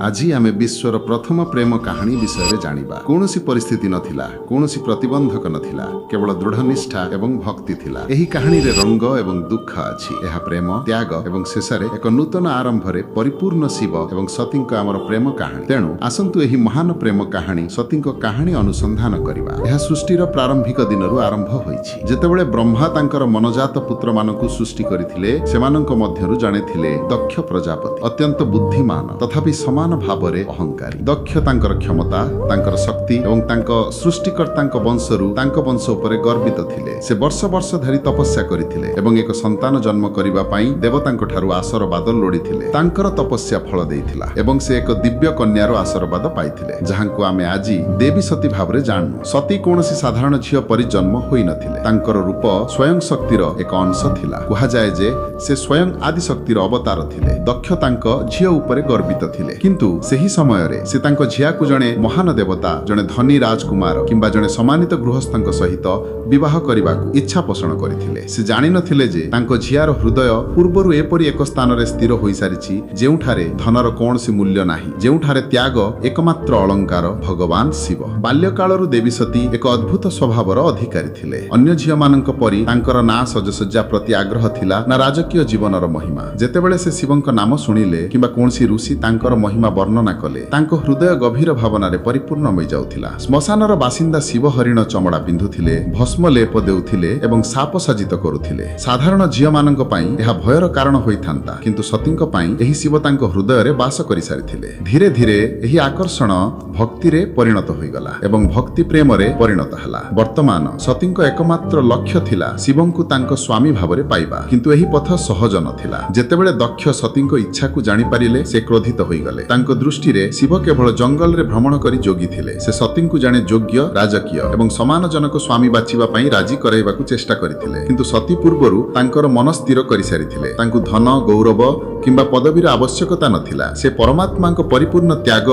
ଆଜି ଆମେ ବିଶ୍ୱର ପ୍ରଥମ ପ୍ରେମ କାହାଣୀ ବିଷୟରେ ଜାଣିବା। କୌଣସି ପରିସ୍ଥିତି ନଥିଲା, କୌଣସି ପ୍ରତିବନ୍ଧକ ନଥିଲା, କେବଳ ଦୃଢ଼ ନିଷ୍ଠା ଏବଂ ଭକ୍ତି ଥିଲା। ଏହି କାହାଣୀରେ ରଙ୍ଗ ଏବଂ ଦୁଃଖ ଅଛି। ଏହା ପ୍ରେମ, ତ୍ୟାଗ ଏବଂ ଶେଷରେ ଏକ ନୂତନ ଆରମ୍ଭରେ ପରିପୂର୍ଣ୍ଣ ଶିବ ଏବଂ ସତୀଙ୍କ ଆମର ପ୍ରେମ କାହାଣୀ। ତେଣୁ ଆସନ୍ତୁ ଏହି ମହାନ ପ୍ରେମ କାହାଣୀ, ସତୀଙ୍କ କାହାଣୀ ଅନୁସନ୍ଧାନ କରିବା। ଏହା ସୃଷ୍ଟିର ପ୍ରାରମ୍ଭିକ ଦିନରୁ ଆରମ୍ଭ ହୋଇଛି, ଯେତେବେଳେ ବ୍ରହ୍ମା ତାଙ୍କର ମନୋଜାତ ପୁତ୍ରମାନଙ୍କୁ ସୃଷ୍ଟି କରିଥିଲେ। ସେମାନଙ୍କ ମଧ୍ୟରୁ ଜଣେ ଥିଲେ ଦକ୍ଷ ପ୍ରଜାପତି, ଅତ୍ୟନ୍ତ ବୁଦ୍ଧିମାନ ତଥାପି ସମାନ ଭାବରେ ଅହଙ୍କାରୀ। ଦକ୍ଷ ତାଙ୍କର କ୍ଷମତା, ତାଙ୍କର ଶକ୍ତି ଏବଂ ତାଙ୍କ ସୃଷ୍ଟିକର୍ତ୍ତାଙ୍କ ବଂଶରୁ ତାଙ୍କ ବଂଶ ଉପରେ ଗର୍ବିତ ଥିଲେ। ସେ ବର୍ଷ ବର୍ଷ ଧରି ତପସ୍ୟା କରିଥିଲେ ଏବଂ ଏକ ସନ୍ତାନ ଜନ୍ମ କରିବା ପାଇଁ ଦେବତାଙ୍କ ଠାରୁ ଆଶୀର୍ବାଦ ଲୋଡ଼ିଥିଲେ। ତାଙ୍କର ତପସ୍ୟା ଫଳ ଦେଇଥିଲା ଏବଂ ସେ ଏକ ଦିବ୍ୟ କନ୍ୟାର ଆଶୀର୍ବାଦ ପାଇଥିଲେ, ଯାହାଙ୍କୁ ଆମେ ଆଜି ଦେବୀ ସତୀ ଭାବରେ ଜାଣୁ। ସତୀ କୌଣସି ସାଧାରଣ ଝିଅ ପରି ଜନ୍ମ ହୋଇନଥିଲେ। ତାଙ୍କର ରୂପ ସ୍ୱୟଂ ଶକ୍ତିର ଏକ ଅଂଶ ଥିଲା। କୁହାଯାଏ ଯେ ସେ ସ୍ୱୟଂ ଆଦିଶକ୍ତିର ଅବତାର ଥିଲେ। ଦକ୍ଷ ତାଙ୍କ ଝିଅ ଉପରେ ଗର୍ବିତ ଥିଲେ, କିନ୍ତୁ ସେହି ସମୟରେ ସେ ତାଙ୍କ ଝିଆକୁ ଜଣେ ମହାନ ଦେବତା, ଜଣେ ଧନୀ ରାଜକୁମାର କିମ୍ବା ଜଣେ ସମ୍ମାନିତ ଗୃହସ୍ଥଙ୍କ ସହିତ ବିବାହ କରିବାକୁ ଇଚ୍ଛା ପୋଷଣ କରିଥିଲେ। ସେ ଜାଣିନଥିଲେ ଯେ ତାଙ୍କ ଝିଆର ହୃଦୟ ପୂର୍ବରୁ ଏପରି ଏକ ସ୍ଥାନରେ ସ୍ଥିର ହୋଇସାରିଛି, ଯେଉଁଠାରେ ଧନର କୌଣସି ମୂଲ୍ୟ ନାହିଁ, ଯେଉଁଠାରେ ତ୍ୟାଗ ଏକମାତ୍ର ଅଳଙ୍କାର, ଭଗବାନ ଶିବ। ବାଲ୍ୟକାଳରୁ ଦେବୀ ସତୀ ଏକ ଅଦ୍ଭୁତ ସ୍ୱଭାବର ଅଧିକାରୀ ଥିଲେ। ଅନ୍ୟ ଝିଅମାନଙ୍କ ପରି ତାଙ୍କର ନା ସଜସଜ୍ଜା ପ୍ରତି ଆଗ୍ରହ ଥିଲା, ନା ରାଜକୀୟ ଜୀବନର ମହିମା। ଯେତେବେଳେ ସେ ଶିବଙ୍କ ନାମ ଶୁଣିଲେ କିମ୍ବା କୌଣସି ଋଷି ତାଙ୍କର ମହିମା ବର୍ଣ୍ଣନା କଲେ, ତାଙ୍କ ହୃଦୟ ଗଭୀର ଭାବନାରେ ପରିପୂର୍ଣ୍ଣ ହୋଇଯାଉଥିଲା। ଶ୍ମଶାନର ବାସିନ୍ଦା ଶିବ ହରିଣ ଚମଡ଼ା ପିନ୍ଧୁଥିଲେ, ଭସ୍ମ ଲେପ ଦେଉଥିଲେ ଏବଂ ସାପ ସଜ୍ଜିତ କରୁଥିଲେ। ସାଧାରଣ ଝିଅମାନଙ୍କ ପାଇଁ ଏହା ଭୟର କାରଣ ହୋଇଥାନ୍ତା, କିନ୍ତୁ ସତୀଙ୍କ ପାଇଁ ଏହି ଶିବ ତାଙ୍କ ହୃଦୟରେ ବାସ କରିସାରିଥିଲେ। ଧୀରେ ଧୀରେ ଏହି ଆକର୍ଷଣ ଭକ୍ତିରେ ପରିଣତ ହୋଇଗଲା ଏବଂ ଭକ୍ତି ପ୍ରେମରେ ପରିଣତ ହେଲା। ବର୍ତ୍ତମାନ ସତୀଙ୍କ ଏକମାତ୍ର ଲକ୍ଷ୍ୟ ଥିଲା ଶିବଙ୍କୁ ତାଙ୍କ ସ୍ୱାମୀ ଭାବରେ ପାଇବା। କିନ୍ତୁ ଏହି ପଥ ସହଜ ନଥିଲା। ଯେତେବେଳେ ଦକ୍ଷ ସତୀଙ୍କ ଇଚ୍ଛାକୁ ଜାଣିପାରିଲେ, ସେ କ୍ରୋଧିତ ହୋଇଗଲେ। ତାଙ୍କ ଦୃଷ୍ଟିରେ ଶିବ କେବଳ ଜଙ୍ଗଲରେ ଭ୍ରମଣ କରି ଯୋଗୀ ଥିଲେ। ସେ ସତୀଙ୍କୁ ଜଣେ ଯୋଗ୍ୟ, ରାଜକୀୟ ଏବଂ ସମାନଜନକ ସ୍ୱାମୀ ବାଛିବା ପାଇଁ ରାଜି କରାଇବାକୁ ଚେଷ୍ଟା କରିଥିଲେ। କିନ୍ତୁ ସତୀ ପୂର୍ବରୁ ତାଙ୍କର ମନ ସ୍ଥିର କରିସାରିଥିଲେ। ତାଙ୍କୁ ଧନ, ଗୌରବ କିମ୍ବା ପଦବୀର ଆବଶ୍ୟକତା ନଥିଲା। ସେ ପରମାତ୍ମାଙ୍କ ପରିପୂର୍ଣ୍ଣ ତ୍ୟାଗ,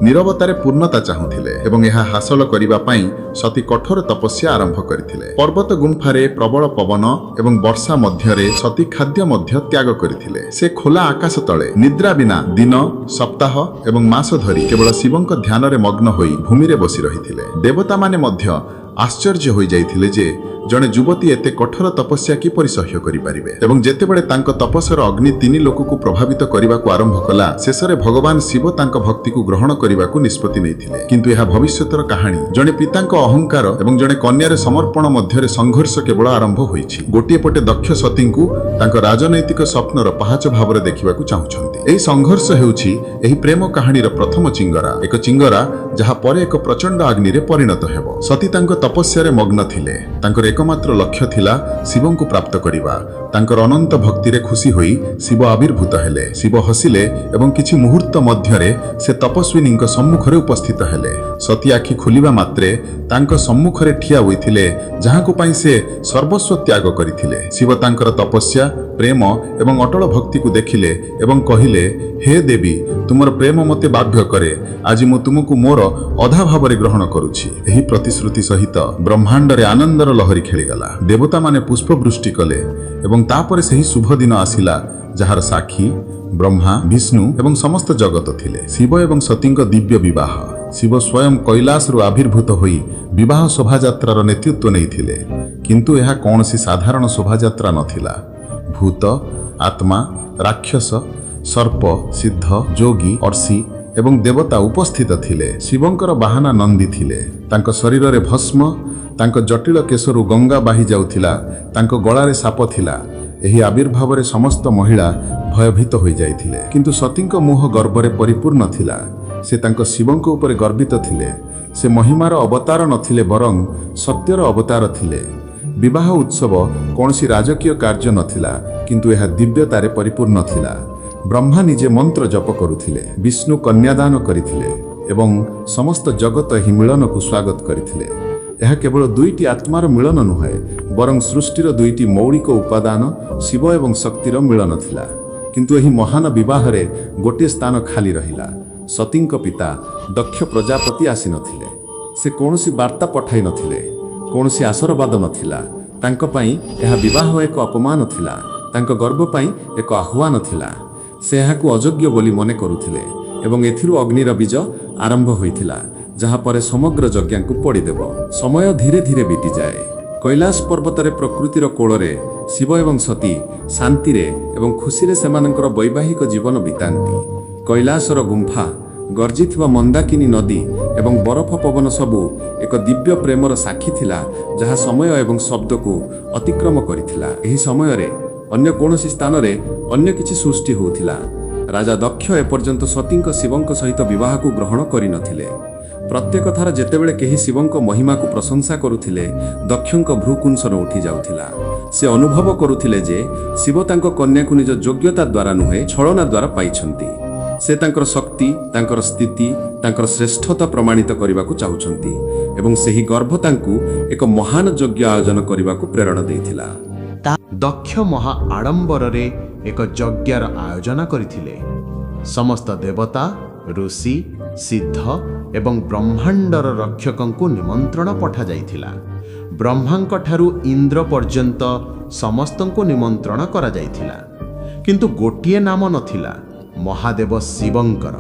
ନିରବତାରେ ପୂର୍ଣ୍ଣତା ଚାହୁଁଥିଲେ ଏବଂ ଏହା ହାସଲ କରିବା ପାଇଁ ସତୀ କଠୋର ତପସ୍ୟା ଆରମ୍ଭ କରିଥିଲେ। ପର୍ବତ ଗୁମ୍ଫାରେ ପ୍ରବଳ ପବନ ଏବଂ ବର୍ଷା ମଧ୍ୟରେ ସତୀ ଖାଦ୍ୟ ମଧ୍ୟ ତ୍ୟାଗ କରିଥିଲେ। ସେ ଖୋଲା ଆକାଶ ତଳେ ନିଦ୍ରା ବିନା ଦିନ, ସପ୍ତାହ ଏବଂ ମାସ ଧରି କେବଳ ଶିବଙ୍କ ଧ୍ୟାନରେ ମଗ୍ନ ହୋଇ ଭୂମିରେ ବସି ରହିଥିଲେ। ଦେବତାମାନେ ମଧ୍ୟ ଆଶ୍ଚର୍ଯ୍ୟ ହୋଇଯାଇଥିଲେ ଯେ ଜଣେ ଯୁବତୀ ଏତେ କଠୋର ତପସ୍ୟା କିପରି ସହ୍ୟ କରିପାରିବେ। ଏବଂ ଯେତେବେଳେ ତାଙ୍କ ତପସ୍ୟାର ଅଗ୍ନି ତିନି ଲୋକକୁ ପ୍ରଭାବିତ କରିବାକୁ ଆରମ୍ଭ କଲା, ଶେଷରେ ଭଗବାନ ଶିବ ତାଙ୍କ ଭକ୍ତିକୁ ଗ୍ରହଣ କରିବାକୁ ନିଷ୍ପତ୍ତି ନେଇଥିଲେ। କିନ୍ତୁ ଏହା ଭବିଷ୍ୟତର କାହାଣୀ। ଜଣେ ପିତାଙ୍କ ଅହଙ୍କାର ଏବଂ ଜଣେ କନ୍ୟାର ସମର୍ପଣ ମଧ୍ୟରେ ସଂଘର୍ଷ କେବଳ ଆରମ୍ଭ ହୋଇଛି। ଗୋଟିଏ ପଟେ ଦକ୍ଷ ସତୀଙ୍କୁ ତାଙ୍କ ରାଜନୈତିକ ସ୍ୱପ୍ନର ପାହାଚ ଭାବରେ ଦେଖିବାକୁ ଚାହୁଁଛନ୍ତି। ଏହି ସଂଘର୍ଷ ହେଉଛି ଏହି ପ୍ରେମ କାହାଣୀର ପ୍ରଥମ ଚିଙ୍ଗରା, ଏକ ଚିଙ୍ଗରା ଯାହା ପରେ ଏକ ପ୍ରଚଣ୍ଡ ଅଗ୍ନିରେ ପରିଣତ ହେବ। ସତୀ ତାଙ୍କ ତପସ୍ୟାରେ ମଗ୍ନ ଥିଲେ। ତାଙ୍କର ଏକମାତ୍ର ଲକ୍ଷ୍ୟ ଥିଲା ଶିବଙ୍କୁ ପ୍ରାପ୍ତ କରିବା। ତାଙ୍କର ଅନନ୍ତ ଭକ୍ତିରେ ଖୁସି ହୋଇ ଶିବ ଆବିର୍ଭୂତ ହେଲେ। ଶିବ ହସିଲେ ଏବଂ କିଛି ମୁହୂର୍ତ୍ତ ମଧ୍ୟରେ ସେ ତପସ୍ୱିନୀଙ୍କ ସମ୍ମୁଖରେ ଉପସ୍ଥିତ ହେଲେ। ସତୀ ଆଖି ଖୋଲିବା ମାତ୍ରେ ତାଙ୍କ ସମ୍ମୁଖରେ ଠିଆ ହୋଇଥିଲେ ଯାହାକୁ ପାଇଁ ସେ ସର୍ବସ୍ୱ ତ୍ୟାଗ କରିଥିଲେ। ଶିବ ତାଙ୍କର ତପସ୍ୟା, ପ୍ରେମ ଏବଂ ଅଟଳ ଭକ୍ତିକୁ ଦେଖିଲେ ଏବଂ କହିଲେ, "ହେ ଦେବୀ, ତୁମର ପ୍ରେମ ମୋତେ ବାଧ୍ୟ କରେ। ଆଜି ମୁଁ ତୁମକୁ ମୋର ଅଧା ଭାବରେ ଗ୍ରହଣ କରୁଛି।" ଏହି ପ୍ରତିଶ୍ରୁତି ସହିତ ବ୍ରହ୍ମାଣ୍ଡରେ ଆନନ୍ଦର ଲହରୀ ଖେଳିଗଲା। ଦେବତାମାନେ ପୁଷ୍ପବୃଷ୍ଟି କଲେ ଏବଂ ତାପରେ ସେହି ଶୁଭ ଦିନ ଆସିଲା, ଯାହାର ସାକ୍ଷୀ ବ୍ରହ୍ମା, ବିଷ୍ଣୁ ଏବଂ ସମସ୍ତ ଜଗତ ଥିଲେ: ଶିବ ଏବଂ ସତୀଙ୍କ ଦିବ୍ୟ ବିବାହ। ଶିବ ସ୍ୱୟଂ କୈଳାସରୁ ଆବିର୍ଭୂତ ହୋଇ ବିବାହ ଶୋଭାଯାତ୍ରାର ନେତୃତ୍ୱ ନେଇଥିଲେ। କିନ୍ତୁ ଏହା କୌଣସି ସାଧାରଣ ଶୋଭାଯାତ୍ରା ନଥିଲା। ଭୂତ, ଆତ୍ମା, ରାକ୍ଷସ, ସର୍ପ, ସିଦ୍ଧ, ଯୋଗୀ, ଋଷି ଏବଂ ଦେବତା ଉପସ୍ଥିତ ଥିଲେ। ଶିବଙ୍କର ବାହନ ନନ୍ଦୀ ଥିଲେ। ତାଙ୍କ ଶରୀରରେ ଭସ୍ମ, ତାଙ୍କ ଜଟିଳ କେଶରୁ ଗଙ୍ଗା ବାହି ଯାଉଥିଲା, ତାଙ୍କ ଗଳାରେ ସାପ ଥିଲା। ଏହି ଆବିର୍ଭାବରେ ସମସ୍ତ ମହିଳା ଭୟଭୀତ ହୋଇଯାଇଥିଲେ। କିନ୍ତୁ ସତୀଙ୍କ ମୁହଁ ଗର୍ବରେ ପରିପୂର୍ଣ୍ଣ ଥିଲା। ସେ ତାଙ୍କ ଶିବଙ୍କ ଉପରେ ଗର୍ବିତ ଥିଲେ। ସେ ମହିମାର ଅବତାର ନଥିଲେ, ବରଂ ସତ୍ୟର ଅବତାର ଥିଲେ। ବିବାହ ଉତ୍ସବ କୌଣସି ରାଜକୀୟ କାର୍ଯ୍ୟ ନଥିଲା, କିନ୍ତୁ ଏହା ଦିବ୍ୟତାରେ ପରିପୂର୍ଣ୍ଣ ଥିଲା। ବ୍ରହ୍ମା ନିଜେ ମନ୍ତ୍ର ଜପ କରୁଥିଲେ, ବିଷ୍ଣୁ କନ୍ୟାଦାନ କରିଥିଲେ ଏବଂ ସମସ୍ତ ଜଗତ ଏହି ମିଳନକୁ ସ୍ୱାଗତ କରିଥିଲେ। ଏହା କେବଳ ଦୁଇଟି ଆତ୍ମାର ମିଳନ ନୁହେଁ, ବରଂ ସୃଷ୍ଟିର ଦୁଇଟି ମୌଳିକ ଉପାଦାନ, ଶିବ ଏବଂ ଶକ୍ତିର ମିଳନ ଥିଲା। କିନ୍ତୁ ଏହି ମହାନ ବିବାହରେ ଗୋଟିଏ ସ୍ଥାନ ଖାଲି ରହିଲା। ସତୀଙ୍କ ପିତା ଦକ୍ଷ ପ୍ରଜାପତି ଆସିନଥିଲେ। ସେ କୌଣସି ବାର୍ତ୍ତା ପଠାଇ ନଥିଲେ, କୌଣସି ଆଶୀର୍ବାଦ ନଥିଲା। ତାଙ୍କ ପାଇଁ ଏହା ବିବାହ ଏକ ଅପମାନ ଥିଲା, ତାଙ୍କ ଗର୍ବ ପାଇଁ ଏକ ଆହ୍ୱାନ ଥିଲା। ସେ ଏହାକୁ ଅଯୋଗ୍ୟ ବୋଲି ମନେ କରୁଥିଲେ। ଏବଂ ଏଥିରୁ ଅଗ୍ନିର ବୀଜ ଆରମ୍ଭ ହୋଇଥିଲା, ଯାହା ପରେ ସମଗ୍ର ଯଜ୍ଞକୁ ପୋଡ଼ିଦେବ। ସମୟ ଧୀରେ ଧୀରେ ବିତିଯାଏ। କୈଳାସ ପର୍ବତରେ ପ୍ରକୃତିର କୋଳରେ ଶିବ ଏବଂ ସତୀ ଶାନ୍ତିରେ ଏବଂ ଖୁସିରେ ସେମାନଙ୍କର ବୈବାହିକ ଜୀବନ ବିତାନ୍ତି। କୈଳାସର ଗୁମ୍ଫା, ଗର୍ଜିଥିବା ମନ୍ଦାକିନୀ ନଦୀ ଏବଂ ବରଫ ପବନ ସବୁ ଏକ ଦିବ୍ୟ ପ୍ରେମର ସାକ୍ଷୀ ଥିଲା, ଯାହା ସମୟ ଏବଂ ଶବ୍ଦକୁ ଅତିକ୍ରମ କରିଥିଲା। ଏହି ସମୟରେ ଅନ୍ୟ କୌଣସି ସ୍ଥାନରେ ଅନ୍ୟ କିଛି ସୃଷ୍ଟି ହେଉଥିଲା। ରାଜା ଦକ୍ଷ ଏପର୍ଯ୍ୟନ୍ତ ସତୀଙ୍କ ଶିବଙ୍କ ସହିତ ବିବାହକୁ ଗ୍ରହଣ କରିନଥିଲେ। ପ୍ରତ୍ୟେକ ଥର ଯେତେବେଳେ କେହି ଶିବଙ୍କ ମହିମାକୁ ପ୍ରଶଂସା କରୁଥିଲେ, ଦକ୍ଷଙ୍କ ଭ୍ରୂକୁଞ୍ଚନ ଉଠି ଯାଉଥିଲା। ସେ ଅନୁଭବ କରୁଥିଲେ ଯେ ଶିବ ତାଙ୍କ କନ୍ୟାକୁ ନିଜ ଯୋଗ୍ୟତା ଦ୍ୱାରା ନୁହେଁ, ଛଳନା ଦ୍ୱାରା ପାଇଛନ୍ତି। ସେ ତାଙ୍କର ଶକ୍ତି, ତାଙ୍କର ସ୍ଥିତି, ତାଙ୍କର ଶ୍ରେଷ୍ଠତା ପ୍ରମାଣିତ କରିବାକୁ ଚାହୁଁଛନ୍ତି ଏବଂ ସେହି ଗର୍ବ ତାଙ୍କୁ ଏକ ମହାନ ଯଜ୍ଞ ଆୟୋଜନ କରିବାକୁ ପ୍ରେରଣା ଦେଇଥିଲା। ଦକ୍ଷ ମହା ଆଡ଼ମ୍ବରରେ ଏକ ଯଜ୍ଞର ଆୟୋଜନ କରିଥିଲେ। ସମସ୍ତ ଦେବତା, ଋଷି, ସିଦ୍ଧ ଏବଂ ବ୍ରହ୍ମାଣ୍ଡର ରକ୍ଷକଙ୍କୁ ନିମନ୍ତ୍ରଣ ପଠାଯାଇଥିଲା। ବ୍ରହ୍ମାଙ୍କଠାରୁ ଇନ୍ଦ୍ର ପର୍ଯ୍ୟନ୍ତ ସମସ୍ତଙ୍କୁ ନିମନ୍ତ୍ରଣ କରାଯାଇଥିଲା। କିନ୍ତୁ ଗୋଟିଏ ନାମ ନଥିଲା, ମହାଦେବ ଶିବଙ୍କର।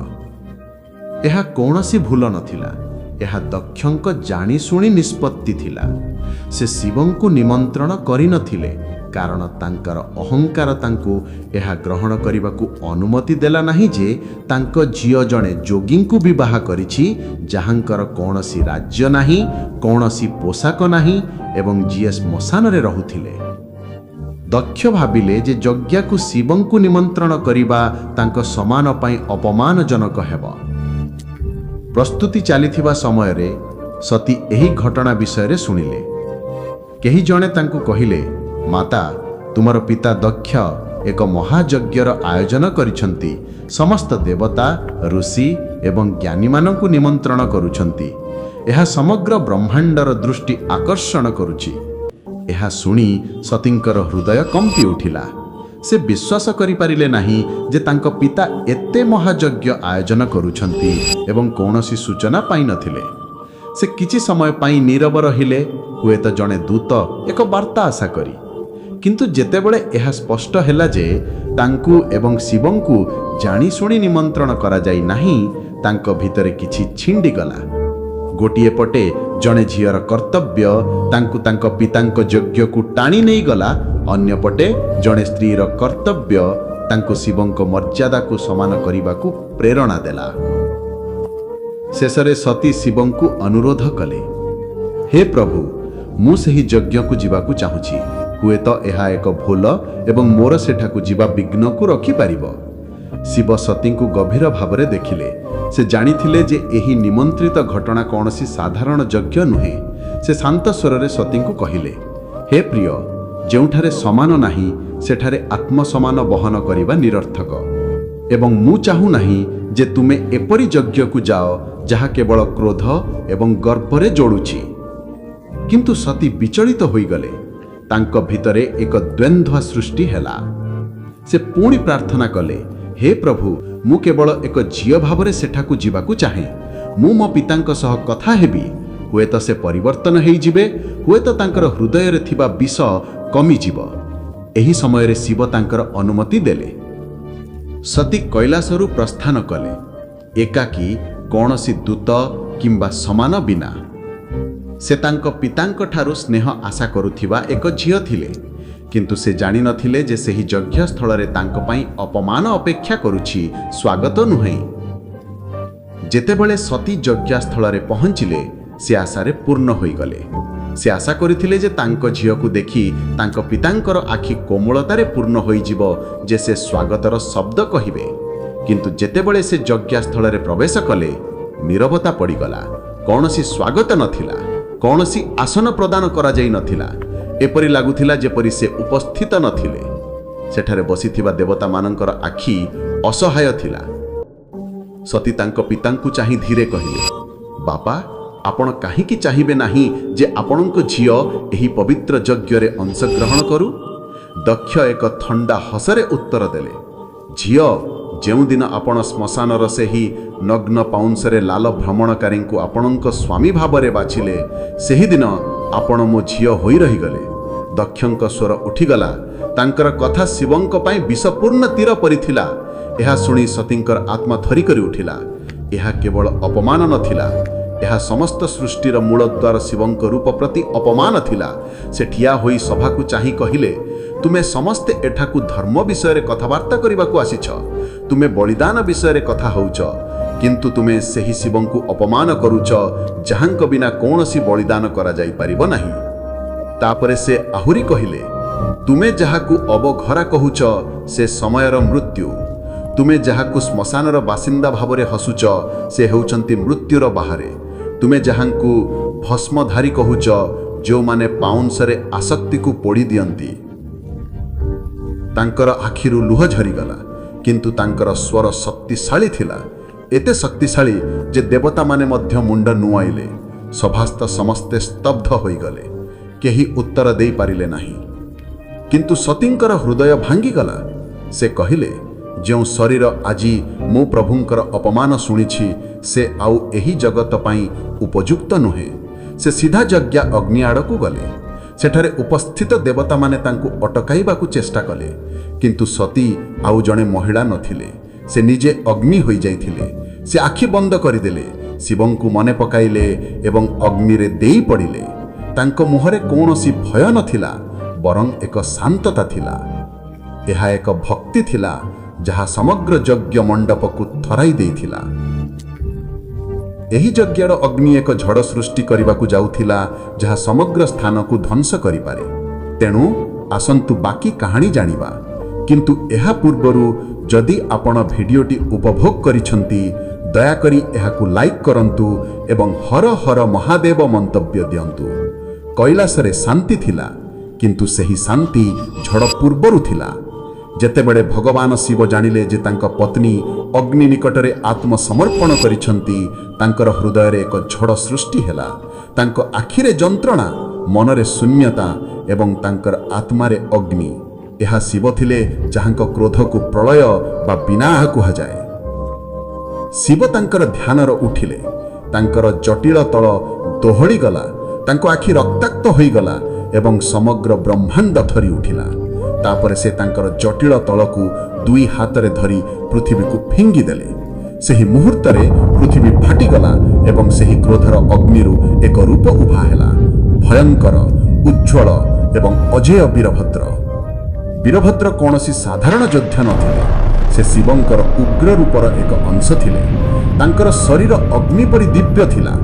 ଏହା କୌଣସି ଭୁଲ ନଥିଲା। ଏହା ଦକ୍ଷଙ୍କ ଜାଣିଶୁଣି ନିଷ୍ପତ୍ତି ଥିଲା। ସେ ଶିବଙ୍କୁ ନିମନ୍ତ୍ରଣ କରିନଥିଲେ, କାରଣ ତାଙ୍କର ଅହଙ୍କାର ତାଙ୍କୁ ଏହା ଗ୍ରହଣ କରିବାକୁ ଅନୁମତି ଦେଲା ନାହିଁ ଯେ ତାଙ୍କ ଝିଅ ଜଣେ ଯୋଗୀଙ୍କୁ ବିବାହ କରିଛି, ଯାହାଙ୍କର କୌଣସି ରାଜ୍ୟ ନାହିଁ, କୌଣସି ପୋଷାକ ନାହିଁ ଏବଂ ଯିଏ ଶ୍ମଶାନରେ ରହୁଥିଲେ। ଦକ୍ଷ ଭାବିଲେ ଯେ ଯଜ୍ଞକୁ ଶିବଙ୍କୁ ନିମନ୍ତ୍ରଣ କରିବା ତାଙ୍କ ସମାନ ପାଇଁ ଅପମାନଜନକ ହେବ। ପ୍ରସ୍ତୁତି ଚାଲିଥିବା ସମୟରେ ସତୀ ଏହି ଘଟଣା ବିଷୟରେ ଶୁଣିଲେ। କେହି ଜଣେ ତାଙ୍କୁ କହିଲେ, "ମାତା, ତୁମର ପିତା ଦକ୍ଷ ଏକ ମହାଯଜ୍ଞର ଆୟୋଜନ କରିଛନ୍ତି। ସମସ୍ତ ଦେବତା, ଋଷି ଏବଂ ଜ୍ଞାନୀମାନଙ୍କୁ ନିମନ୍ତ୍ରଣ କରୁଛନ୍ତି। ଏହା ସମଗ୍ର ବ୍ରହ୍ମାଣ୍ଡର ଦୃଷ୍ଟି ଆକର୍ଷଣ କରୁଛି।" ଏହା ଶୁଣି ସତୀଙ୍କର ହୃଦୟ କମ୍ପି ଉଠିଲା। ସେ ବିଶ୍ୱାସ କରିପାରିଲେ ନାହିଁ ଯେ ତାଙ୍କ ପିତା ଏତେ ମହାଯଜ୍ଞ ଆୟୋଜନ କରୁଛନ୍ତି ଏବଂ କୌଣସି ସୂଚନା ପାଇନଥିଲେ। ସେ କିଛି ସମୟ ପାଇଁ ନୀରବ ରହିଲେ, ହୁଏତ ଜଣେ ଦୂତ, ଏକ ବାର୍ତ୍ତା ଆଶା କରି। କିନ୍ତୁ ଯେତେବେଳେ ଏହା ସ୍ପଷ୍ଟ ହେଲା ଯେ ତାଙ୍କୁ ଏବଂ ଶିବଙ୍କୁ ଜାଣିଶୁଣି ନିମନ୍ତ୍ରଣ କରାଯାଇ ନାହିଁ, ତାଙ୍କ ଭିତରେ କିଛି ଛିଣ୍ଡିଗଲା। ଗୋଟିଏ ପଟେ ଜଣେ ଝିଅର କର୍ତ୍ତବ୍ୟ ତାଙ୍କୁ ତାଙ୍କ ପିତାଙ୍କ ଯଜ୍ଞକୁ ଟାଣି ନେଇଗଲା, ଅନ୍ୟପଟେ ଜଣେ ସ୍ତ୍ରୀର କର୍ତ୍ତବ୍ୟ ତାଙ୍କୁ ଶିବଙ୍କ ମର୍ଯ୍ୟାଦାକୁ ସମାନ କରିବାକୁ ପ୍ରେରଣା ଦେଲା। ଶେଷରେ ସତୀ ଶିବଙ୍କୁ ଅନୁରୋଧ କଲେ, "ହେ ପ୍ରଭୁ, ମୁଁ ସେହି ଯଜ୍ଞକୁ ଯିବାକୁ ଚାହୁଁଛି। ହୁଏତ ଏହା ଏକ ଭୁଲ ଏବଂ ମୋର ସେଠାକୁ ଯିବା ବିଘ୍ନକୁ ରୋକିପାରିବ।" ଶିବ ସତୀଙ୍କୁ ଗଭୀର ଭାବରେ ଦେଖିଲେ। ସେ ଜାଣିଥିଲେ ଯେ ଏହି ନିମନ୍ତ୍ରିତ ଘଟଣା କୌଣସି ସାଧାରଣ ଯଜ୍ଞ ନୁହେଁ। ସେ ଶାନ୍ତ ସ୍ୱରରେ ସତୀଙ୍କୁ କହିଲେ, "ହେ ପ୍ରିୟ, ଯେଉଁଠାରେ ସମାନ ନାହିଁ, ସେଠାରେ ଆତ୍ମସମାନ ବହନ କରିବା ନିରର୍ଥକ ଏବଂ ମୁଁ ଚାହୁଁନାହିଁ ଯେ ତୁମେ ଏପରି ଯଜ୍ଞକୁ ଯାଅ ଯାହା କେବଳ କ୍ରୋଧ ଏବଂ ଗର୍ବରେ ଜଳୁଛି।" କିନ୍ତୁ ସତୀ ବିଚଳିତ ହୋଇଗଲେ। ତାଙ୍କ ଭିତରେ ଏକ ଦ୍ୱନ୍ଦ୍ୱ ସୃଷ୍ଟି ହେଲା। ସେ ପୁଣି ପ୍ରାର୍ଥନା କଲେ, "ହେ ପ୍ରଭୁ, ମୁଁ କେବଳ ଏକ ଝିଅ ଭାବରେ ସେଠାକୁ ଯିବାକୁ ଚାହେଁ। ମୁଁ ମୋ ପିତାଙ୍କ ସହ କଥା ହେବି। ହୁଏତ ସେ ପରିବର୍ତ୍ତନ ହେଇଯିବେ, ହୁଏତ ତାଙ୍କର ହୃଦୟରେ ଥିବା ବିଷ କମିଯିବ।" ଏହି ସମୟରେ ଶିବ ତାଙ୍କର ଅନୁମତି ଦେଲେ। ସତୀ କୈଳାସରୁ ପ୍ରସ୍ଥାନ କଲେ, ଏକାକୀ, କୌଣସି ଦୂତ କିମ୍ବା ସମାନ ବିନା। ସେ ତାଙ୍କ ପିତାଙ୍କଠାରୁ ସ୍ନେହ ଆଶା କରୁଥିବା ଏକ ଝିଅ ଥିଲେ, କିନ୍ତୁ ସେ ଜାଣିନଥିଲେ ଯେ ସେହି ଯଜ୍ଞସ୍ଥଳରେ ତାଙ୍କ ପାଇଁ ଅପମାନ ଅପେକ୍ଷା କରୁଛି, ସ୍ୱାଗତ ନୁହେଁ। ଯେତେବେଳେ ସତୀ ଯଜ୍ଞସ୍ଥଳରେ ପହଞ୍ଚିଲେ, ସେ ଆଶାରେ ପୂର୍ଣ୍ଣ ହୋଇଗଲେ। ସେ ଆଶା କରିଥିଲେ ଯେ ତାଙ୍କ ଝିଅକୁ ଦେଖି ତାଙ୍କ ପିତାଙ୍କର ଆଖି କୋମଳତାରେ ପୂର୍ଣ୍ଣ ହୋଇଯିବ, ଯେ ସେ ସ୍ୱାଗତର ଶବ୍ଦ କହିବେ। କିନ୍ତୁ ଯେତେବେଳେ ସେ ଯଜ୍ଞସ୍ଥଳରେ ପ୍ରବେଶ କଲେ, ନୀରବତା ପଡ଼ିଗଲା। କୌଣସି ସ୍ୱାଗତ ନଥିଲା, କୌଣସି ଆସନ ପ୍ରଦାନ କରାଯାଇ ନଥିଲା। ଏପରି ଲାଗୁଥିଲା ଯେପରି ସେ ଉପସ୍ଥିତ ନଥିଲେ। ସେଠାରେ ବସିଥିବା ଦେବତାମାନଙ୍କର ଆଖି ଅସହାୟ ଥିଲା। ସତୀ ତାଙ୍କ ପିତାଙ୍କୁ ଚାହିଁ ଧୀରେ କହିଲେ, "ବାପା, ଆପଣ କାହିଁକି ଚାହିଁବେ ନାହିଁ ଯେ ଆପଣଙ୍କ ଝିଅ ଏହି ପବିତ୍ର ଯଜ୍ଞରେ ଅଂଶଗ୍ରହଣ କରୁ?" ଦକ୍ଷ ଏକ ଥଣ୍ଡା ହସରେ ଉତ୍ତର ଦେଲେ, "ଝିଅ, ଯେଉଁଦିନ ଆପଣ ଶ୍ମଶାନର ସେହି ନଗ୍ନ ପାଉଁଶରେ ଲାଲ ଭ୍ରମଣକାରୀଙ୍କୁ ଆପଣଙ୍କ ସ୍ୱାମୀ ଭାବରେ ବାଛିଲେ, ସେହିଦିନ ଆପଣ ମୋ ଝିଅ ହୋଇ ରହିଗଲେ।" ଦକ୍ଷଙ୍କ ସ୍ୱର ଉଠିଗଲା। ତାଙ୍କର କଥା ଶିବଙ୍କ ପାଇଁ ବିଷପୂର୍ଣ୍ଣ ତୀର ପରି ଥିଲା। ଏହା ଶୁଣି ସତୀଙ୍କର ଆତ୍ମା ଥରିକରି ଉଠିଲା। ଏହା କେବଳ ଅପମାନ ନଥିଲା, ଏହା ସମସ୍ତ ସୃଷ୍ଟିର ମୂଳଦ୍ୱାର ଶିବଙ୍କ ରୂପ ପ୍ରତି ଅପମାନ ଥିଲା। ସେ ଠିଆ ହୋଇ ସଭାକୁ ଚାହିଁ କହିଲେ, ତୁମେ ସମସ୍ତେ ଏଠାକୁ ଧର୍ମ ବିଷୟରେ କଥାବାର୍ତ୍ତା କରିବାକୁ ଆସିଛ। ତୁମେ ବଳିଦାନ ବିଷୟରେ କଥା ହେଉଛ, କିନ୍ତୁ ତୁମେ ସେହି ଶିବଙ୍କୁ ଅପମାନ କରୁଛ ଯାହାଙ୍କ ବିନା କୌଣସି ବଳିଦାନ କରାଯାଇପାରିବ ନାହିଁ। ତାପରେ ସେ ଆହୁରି କହିଲେ, ତୁମେ ଯାହାକୁ ଅବଘରା କହୁଛ, ସେ ସମୟର ମୃତ୍ୟୁ। ତୁମେ ଯାହାକୁ ଶ୍ମଶାନର ବାସିନ୍ଦା ଭାବରେ ହସୁଛ, ସେ ହେଉଛନ୍ତି ମୃତ୍ୟୁର ବାହାରେ। ତୁମେ ଯାହାଙ୍କୁ ଭସ୍ମଧାରୀ କହୁଛ, ଯେଉଁମାନେ ପାଉଁଶରେ ଆସକ୍ତିକୁ ପୋଡ଼ି ଦିଅନ୍ତି। ତାଙ୍କର ଆଖିରୁ ଲୁହ ଝରିଗଲା, କିନ୍ତୁ ତାଙ୍କର ସ୍ୱର ଶକ୍ତିଶାଳୀ ଥିଲା, ଏତେ ଶକ୍ତିଶାଳୀ ଯେ ଦେବତାମାନେ ମଧ୍ୟ ମୁଣ୍ଡ ନୁଆଇଲେ। ସଭାସ୍ଥ ସମସ୍ତେ ସ୍ତବ୍ଧ ହୋଇଗଲେ। କେହି ଉତ୍ତର ଦେଇପାରିଲେ ନାହିଁ। କିନ୍ତୁ ସତୀଙ୍କର ହୃଦୟ ଭାଙ୍ଗିଗଲା। ସେ କହିଲେ, ଯେଉଁ ଶରୀର ଆଜି ମୁଁ ପ୍ରଭୁଙ୍କର ଅପମାନ ଶୁଣିଛି, ସେ ଆଉ ଏହି ଜଗତ ପାଇଁ ଉପଯୁକ୍ତ ନୁହେଁ। ସେ ସିଧା ଯଜ୍ଞ ଅଗ୍ନି ଆଡ଼କୁ ଗଲେ। ସେଠାରେ ଉପସ୍ଥିତ ଦେବତାମାନେ ତାଙ୍କୁ ଅଟକାଇବାକୁ ଚେଷ୍ଟା କଲେ, କିନ୍ତୁ ସତୀ ଆଉ ଜଣେ ମହିଳା ନଥିଲେ। ସେ ନିଜେ ଅଗ୍ନି ହୋଇଯାଇଥିଲେ। ସେ ଆଖି ବନ୍ଦ କରିଦେଲେ, ଶିବଙ୍କୁ ମନେ ପକାଇଲେ ଏବଂ ଅଗ୍ନିରେ ଦେଇ ପଡ଼ିଲେ। ତାଙ୍କ ମୁହଁରେ କୌଣସି ଭୟ ନଥିଲା, ବରଂ ଏକ ଶାନ୍ତତା ଥିଲା। ଏହା ଏକ ଭକ୍ତି ଥିଲା ଯାହା ସମଗ୍ର ଯଜ୍ଞ ମଣ୍ଡପକୁ ଥରାଇ ଦେଇଥିଲା। ଏହି ଯଜ୍ଞର ଅଗ୍ନି ଏକ ଝଡ଼ ସୃଷ୍ଟି କରିବାକୁ ଯାଉଥିଲା ଯାହା ସମଗ୍ର ସ୍ଥାନକୁ ଧ୍ୱଂସ କରିପାରେ। ତେଣୁ ଆସନ୍ତୁ ବାକି କାହାଣୀ ଜାଣିବା। କିନ୍ତୁ ଏହା ପୂର୍ବରୁ ଯଦି ଆପଣ ଭିଡ଼ିଓଟି ଉପଭୋଗ କରିଛନ୍ତି, ଦୟାକରି ଏହାକୁ ଲାଇକ୍ କରନ୍ତୁ ଏବଂ ହର ହର ମହାଦେବ ମନ୍ତବ୍ୟ ଦିଅନ୍ତୁ। କୈଳାସରେ ଶାନ୍ତି ଥିଲା, କିନ୍ତୁ ସେହି ଶାନ୍ତି ଝଡ଼ ପୂର୍ବରୁ ଥିଲା। ଯେତେବେଳେ ଭଗବାନ ଶିବ ଜାଣିଲେ ଯେ ତାଙ୍କ ପତ୍ନୀ ଅଗ୍ନି ନିକଟରେ ଆତ୍ମସମର୍ପଣ କରିଛନ୍ତି, ତାଙ୍କର ହୃଦୟରେ ଏକ ଝଡ଼ ସୃଷ୍ଟି ହେଲା। ତାଙ୍କ ଆଖିରେ ଯନ୍ତ୍ରଣା, ମନରେ ଶୂନ୍ୟତା ଏବଂ ତାଙ୍କର ଆତ୍ମାରେ ଅଗ୍ନି। ଏହା ଶିବ ଥିଲେ ଯାହାଙ୍କ କ୍ରୋଧକୁ ପ୍ରଳୟ ବା ବିନାଶ କୁହାଯାଏ। ଶିବ ତାଙ୍କର ଧ୍ୟାନର ଉଠିଲେ। ତାଙ୍କର ଜଟିଳ ତଳ ଦୋହଳିଗଲା, ତାଙ୍କ ଆଖି ରକ୍ତାକ୍ତ ହୋଇଗଲା ଏବଂ ସମଗ୍ର ବ୍ରହ୍ମାଣ୍ଡ ଥରି ଉଠିଲା। ତାପରେ ସେ ତାଙ୍କର ଜଟିଳ ତଳକୁ ଦୁଇ ହାତରେ ଧରି ପୃଥିବୀକୁ ଫିଙ୍ଗିଦେଲେ। ସେହି ମୁହୂର୍ତ୍ତରେ ପୃଥିବୀ ଫାଟିଗଲା ଏବଂ ସେହି କ୍ରୋଧର ଅଗ୍ନିରୁ ଏକ ରୂପ ଉଭା ହେଲା, ଭୟଙ୍କର, ଉଜ୍ଜ୍ୱଳ ଏବଂ ଅଜେୟ ବୀରଭଦ୍ର। ବୀରଭଦ୍ର କୌଣସି ସାଧାରଣ ଯୋଦ୍ଧା ନଥିଲେ। ସେ ଶିବଙ୍କର ଉଗ୍ର ରୂପର ଏକ ଅଂଶ ଥିଲେ। ତାଙ୍କର ଶରୀର ଅଗ୍ନି ପରି ଦିବ୍ୟ ଥିଲା।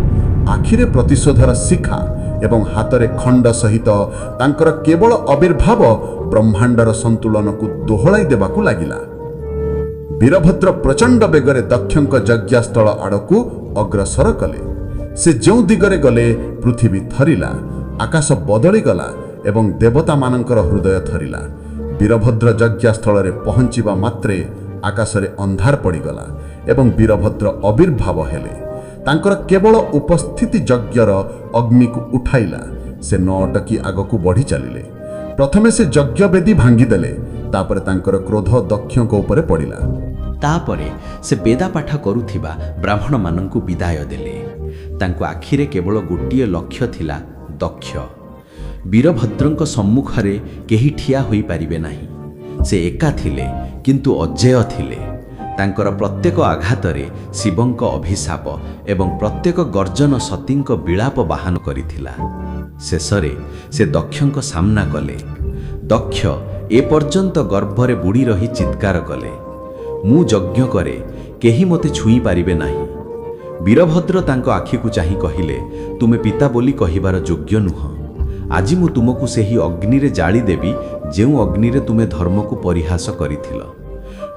ଆଖିରେ ପ୍ରତିଶୋଧର ଶିଖା ଏବଂ ହାତରେ ଖଣ୍ଡ ସହିତ ତାଙ୍କର କେବଳ ଆବିର୍ଭାବ ବ୍ରହ୍ମାଣ୍ଡର ସନ୍ତୁଳନକୁ ଦୋହଳାଇ ଦେବାକୁ ଲାଗିଲା। ବୀରଭଦ୍ର ପ୍ରଚଣ୍ଡ ବେଗରେ ଦକ୍ଷଙ୍କ ଯଜ୍ଞସ୍ଥଳ ଆଡ଼କୁ ଅଗ୍ରସର କଲେ। ସେ ଯେଉଁ ଦିଗରେ ଗଲେ, ପୃଥିବୀ ଥରିଲା, ଆକାଶ ବଦଳିଗଲା ଏବଂ ଦେବତାମାନଙ୍କର ହୃଦୟ ଥରିଲା। ବୀରଭଦ୍ର ଯଜ୍ଞସ୍ଥଳରେ ପହଞ୍ଚିବା ମାତ୍ରେ ଆକାଶରେ ଅନ୍ଧାର ପଡ଼ିଗଲା ଏବଂ ବୀରଭଦ୍ର ଆବିର୍ଭାବ ହେଲେ। ତାଙ୍କର କେବଳ ଉପସ୍ଥିତି ଯଜ୍ଞର ଅଗ୍ନିକୁ ଉଠାଇଲା। ସେ ନ ଅଟକି ଆଗକୁ ବଢ଼ି ଚାଲିଲେ। ପ୍ରଥମେ ସେ ଯଜ୍ଞବେଦୀ ଭାଙ୍ଗିଦେଲେ, ତାପରେ ତାଙ୍କର କ୍ରୋଧ ଦକ୍ଷଙ୍କ ଉପରେ ପଡ଼ିଲା। ତାପରେ ସେ ବେଦାପାଠ କରୁଥିବା ବ୍ରାହ୍ମଣମାନଙ୍କୁ ବିଦାୟ ଦେଲେ। ତାଙ୍କ ଆଖିରେ କେବଳ ଗୋଟିଏ ଲକ୍ଷ୍ୟ ଥିଲା, ଦକ୍ଷ। ବୀରଭଦ୍ରଙ୍କ ସମ୍ମୁଖରେ କେହି ଠିଆ ହୋଇପାରିବେ ନାହିଁ। ସେ ଏକା ଥିଲେ, କିନ୍ତୁ ଅଜେୟ ଥିଲେ। ତାଙ୍କର ପ୍ରତ୍ୟେକ ଆଘାତରେ ଶିବଙ୍କ ଅଭିଶାପ ଏବଂ ପ୍ରତ୍ୟେକ ଗର୍ଜନ ସତୀଙ୍କ ବିଳାପ ବାହନ କରିଥିଲା। ଶେଷରେ ସେ ଦକ୍ଷଙ୍କ ସାମ୍ନା କଲେ। ଦକ୍ଷ ଏପର୍ଯ୍ୟନ୍ତ ଗର୍ଭରେ ବୁଡ଼ି ରହି ଚିତ୍କାର କଲେ, "ମୁଁ ଯଜ୍ଞ କରେ, କେହି ମୋତେ ଛୁଇଁ ପାରିବେ ନାହିଁ।" ବୀରଭଦ୍ର ତାଙ୍କ ଆଖିକୁ ଚାହିଁ କହିଲେ, "ତୁମେ ପିତା ବୋଲି କହିବାର ଯୋଗ୍ୟ ନୁହଁ। ଆଜି ମୁଁ ତୁମକୁ ସେହି ଅଗ୍ନିରେ ଜାଳିଦେବି ଯେଉଁ ଅଗ୍ନିରେ ତୁମେ ଧର୍ମକୁ ପରିହାସ କରିଥିଲ।"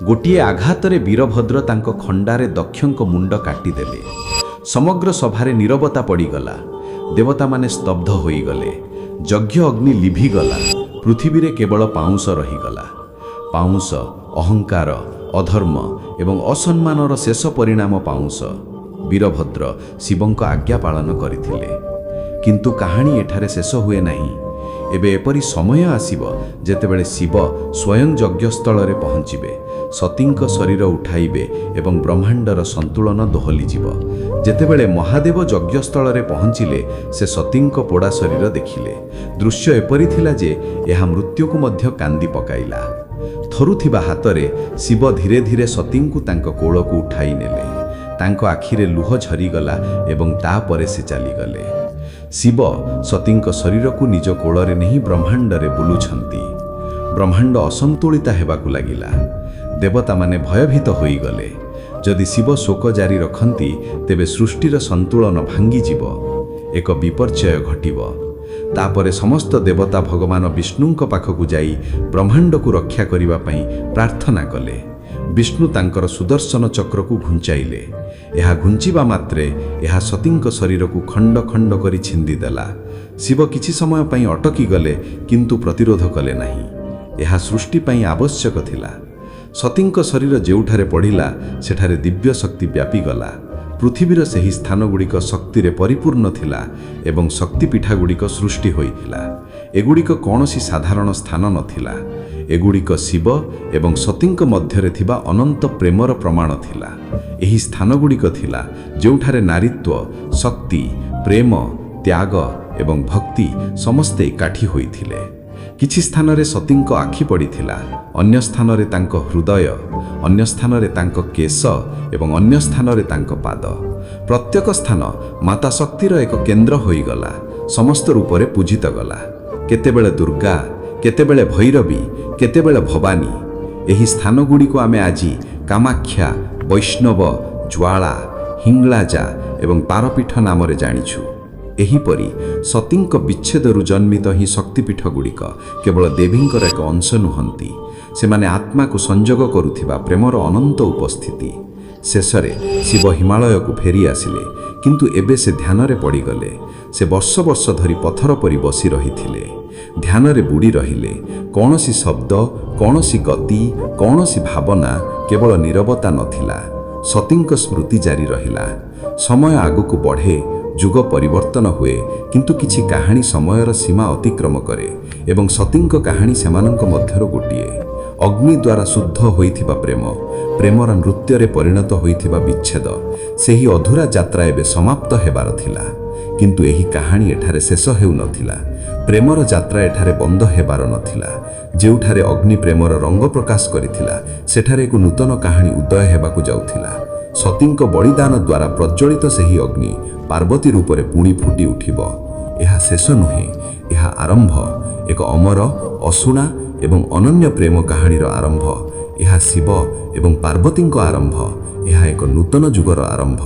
ଗୋଟିଏ ଆଘାତରେ ବୀରଭଦ୍ର ତାଙ୍କ ଖଣ୍ଡାରେ ଦକ୍ଷଙ୍କ ମୁଣ୍ଡ କାଟିଦେଲେ। ସମଗ୍ର ସଭାରେ ନୀରବତା ପଡ଼ିଗଲା। ଦେବତାମାନେ ସ୍ତବ୍ଧ ହୋଇଗଲେ। ଯଜ୍ଞ ଅଗ୍ନି ଲିଭିଗଲା। ପୃଥିବୀରେ କେବଳ ପାଉଁଶ ରହିଗଲା। ପାଉଁଶ, ଅହଙ୍କାର, ଅଧର୍ମ ଏବଂ ଅସମ୍ମାନର ଶେଷ ପରିଣାମ ପାଉଁଶ। ବୀରଭଦ୍ର ଶିବଙ୍କ ଆଜ୍ଞା ପାଳନ କରିଥିଲେ। କିନ୍ତୁ କାହାଣୀ ଏଠାରେ ଶେଷ ହୁଏ ନାହିଁ। ଏବେ ଏପରି ସମୟ ଆସିବ ଯେତେବେଳେ ଶିବ ସ୍ୱୟଂ ଯଜ୍ଞସ୍ଥଳରେ ପହଞ୍ଚିବେ, ସତୀଙ୍କ ଶରୀର ଉଠାଇବେ ଏବଂ ବ୍ରହ୍ମାଣ୍ଡର ସନ୍ତୁଳନ ଦୋହଲିଯିବ। ଯେତେବେଳେ ମହାଦେବ ଯଜ୍ଞସ୍ଥଳରେ ପହଞ୍ଚିଲେ, ସେ ସତୀଙ୍କ ପୋଡ଼ା ଶରୀର ଦେଖିଲେ। ଦୃଶ୍ୟ ଏପରି ଥିଲା ଯେ ଏହା ମୃତ୍ୟୁକୁ ମଧ୍ୟ କାନ୍ଦି ପକାଇଲା। ଥରୁଥିବା ହାତରେ ଶିବ ଧୀରେ ଧୀରେ ସତୀଙ୍କୁ ତାଙ୍କ କୋଳକୁ ଉଠାଇ ନେଲେ। ତାଙ୍କ ଆଖିରେ ଲୁହ ଝରିଗଲା ଏବଂ ତାପରେ ସେ ଚାଲିଗଲେ। ଶିବ ସତୀଙ୍କ ଶରୀରକୁ ନିଜ କୋଳରେ ନେଇ ବ୍ରହ୍ମାଣ୍ଡରେ ବୁଲୁଛନ୍ତି। ବ୍ରହ୍ମାଣ୍ଡ ଅସନ୍ତୁଳିତ ହେବାକୁ ଲାଗିଲା। ଦେବତାମାନେ ଭୟଭୀତ ହୋଇଗଲେ। ଯଦି ଶିବ ଶୋକ ଜାରି ରଖନ୍ତି, ତେବେ ସୃଷ୍ଟିର ସନ୍ତୁଳନ ଭାଙ୍ଗିଯିବ, ଏକ ବିପର୍ଯ୍ୟୟ ଘଟିବ। ତାପରେ ସମସ୍ତ ଦେବତା ଭଗବାନ ବିଷ୍ଣୁଙ୍କ ପାଖକୁ ଯାଇ ବ୍ରହ୍ମାଣ୍ଡକୁ ରକ୍ଷା କରିବା ପାଇଁ ପ୍ରାର୍ଥନା କଲେ। ବିଷ୍ଣୁ ତାଙ୍କର ସୁଦର୍ଶନ ଚକ୍ରକୁ ଘୁଞ୍ଚାଇଲେ। ଏହା ଘୁଞ୍ଚିବା ମାତ୍ରେ ଏହା ସତୀଙ୍କ ଶରୀରକୁ ଖଣ୍ଡ ଖଣ୍ଡ କରି ଛିନ୍ଦିଦେଲା। ଶିବ କିଛି ସମୟ ପାଇଁ ଅଟକି ଗଲେ, କିନ୍ତୁ ପ୍ରତିରୋଧ କଲେ ନାହିଁ। ଏହା ସୃଷ୍ଟି ପାଇଁ ଆବଶ୍ୟକ ଥିଲା। ସତୀଙ୍କ ଶରୀର ଯେଉଁଠାରେ ପଡ଼ିଲା, ସେଠାରେ ଦିବ୍ୟ ଶକ୍ତି ବ୍ୟାପିଗଲା। ପୃଥିବୀର ସେହି ସ୍ଥାନଗୁଡ଼ିକ ଶକ୍ତିରେ ପରିପୂର୍ଣ୍ଣ ଥିଲା ଏବଂ ଶକ୍ତିପୀଠଗୁଡ଼ିକ ସୃଷ୍ଟି ହୋଇଥିଲା। ଏଗୁଡ଼ିକ କୌଣସି ସାଧାରଣ ସ୍ଥାନ ନଥିଲା। ଏଗୁଡ଼ିକ ଶିବ ଏବଂ ସତୀଙ୍କ ମଧ୍ୟରେ ଥିବା ଅନନ୍ତ ପ୍ରେମର ପ୍ରମାଣ ଥିଲା। ଏହି ସ୍ଥାନଗୁଡ଼ିକ ଥିଲା ଯେଉଁଠାରେ ନାରୀତ୍ୱ, ଶକ୍ତି, ପ୍ରେମ, ତ୍ୟାଗ ଏବଂ ଭକ୍ତି ସମସ୍ତେ ଏକାଠି ହୋଇଥିଲେ। କିଛି ସ୍ଥାନରେ ସତୀଙ୍କ ଆଖି ପଡ଼ିଥିଲା, ଅନ୍ୟ ସ୍ଥାନରେ ତାଙ୍କ ହୃଦୟ, ଅନ୍ୟ ସ୍ଥାନରେ ତାଙ୍କ କେଶ ଏବଂ ଅନ୍ୟ ସ୍ଥାନରେ ତାଙ୍କ ପାଦ। ପ୍ରତ୍ୟେକ ସ୍ଥାନ ମାତା ଶକ୍ତିର ଏକ କେନ୍ଦ୍ର ହୋଇଗଲା, ସମସ୍ତ ରୂପରେ ପୂଜିତ ଗଲା। କେତେବେଳେ ଦୁର୍ଗା, କେତେବେଳେ ଭୈରବୀ, କେତେବେଳେ ଭବାନୀ। ଏହି ସ୍ଥାନଗୁଡ଼ିକୁ ଆମେ ଆଜି କାମାକ୍ଷା, ବୈଷ୍ଣବ, ଜ୍ୱାଳା, ହିଙ୍ଗ୍ଳାଜା ଏବଂ ତାରାପୀଠ ନାମରେ ଜାଣିଛୁ। ଏହିପରି ସତୀଙ୍କ ବିଚ୍ଛେଦରୁ ଜନ୍ମିତ ହିଁ ଶକ୍ତିପୀଠଗୁଡ଼ିକ କେବଳ ଦେବୀଙ୍କର ଏକ ଅଂଶ ନୁହନ୍ତି, ସେମାନେ ଆତ୍ମାକୁ ସଂଯୋଗ କରୁଥିବା ପ୍ରେମର ଅନନ୍ତ ଉପସ୍ଥିତି। ଶେଷରେ ଶିବ ହିମାଳୟକୁ ଫେରି ଆସିଲେ, କିନ୍ତୁ ଏବେ ସେ ଧ୍ୟାନରେ ପଡ଼ିଗଲେ। ସେ ବର୍ଷ ବର୍ଷ ଧରି ପଥର ପରି ବସି ରହିଥିଲେ, ଧ୍ୟାନରେ ବୁଡ଼ି ରହିଲେ। କୌଣସି ଶବ୍ଦ, କୌଣସି ଗତି, କୌଣସି ଭାବନା, କେବଳ ନୀରବତା ନଥିଲା। ସତୀଙ୍କ ସ୍ମୃତି ଜାରି ରହିଲା। ସମୟ ଆଗକୁ ବଢ଼େ, ଯୁଗ ପରିବର୍ତ୍ତନ ହୁଏ, କିନ୍ତୁ କିଛି କାହାଣୀ ସମୟର ସୀମା ଅତିକ୍ରମ କରେ ଏବଂ ସତୀଙ୍କ କାହାଣୀ ସେମାନଙ୍କ ମଧ୍ୟରୁ ଗୋଟିଏ। ଅଗ୍ନି ଦ୍ୱାରା ଶୁଦ୍ଧ ହୋଇଥିବା ପ୍ରେମ, ପ୍ରେମର ନୃତ୍ୟରେ ପରିଣତ ହୋଇଥିବା ବିଚ୍ଛେଦ, ସେହି ଅଧୁରା ଯାତ୍ରା ଏବେ ସମାପ୍ତ ହେବାର ଥିଲା। କିନ୍ତୁ ଏହି କାହାଣୀ ଏଠାରେ ଶେଷ ହେଉନଥିଲା। ପ୍ରେମର ଯାତ୍ରା ଏଠାରେ ବନ୍ଦ ହେବାର ନଥିଲା। ଯେଉଁଠାରେ ଅଗ୍ନି ପ୍ରେମର ରଙ୍ଗ ପ୍ରକାଶ କରିଥିଲା, ସେଠାରେ ଏକ ନୂତନ କାହାଣୀ ଉଦୟ ହେବାକୁ ଯାଉଥିଲା। ସତୀଙ୍କ ବଳିଦାନ ଦ୍ୱାରା ପ୍ରଜ୍ୱଳିତ ସେହି ଅଗ୍ନି ପାର୍ବତୀ ରୂପରେ ପୁଣି ଫୁଟି ଉଠିବ। ଏହା ଶେଷ ନୁହେଁ, ଏହା ଆରମ୍ଭ, ଏକ ଅମର, ଅଶୁଣା ଏବଂ ଅନନ୍ୟ ପ୍ରେମ କାହାଣୀର ଆରମ୍ଭ। ଏହା ଶିବ ଏବଂ ପାର୍ବତୀଙ୍କ ଆରମ୍ଭ। ଏହା ଏକ ନୂତନ ଯୁଗର ଆରମ୍ଭ।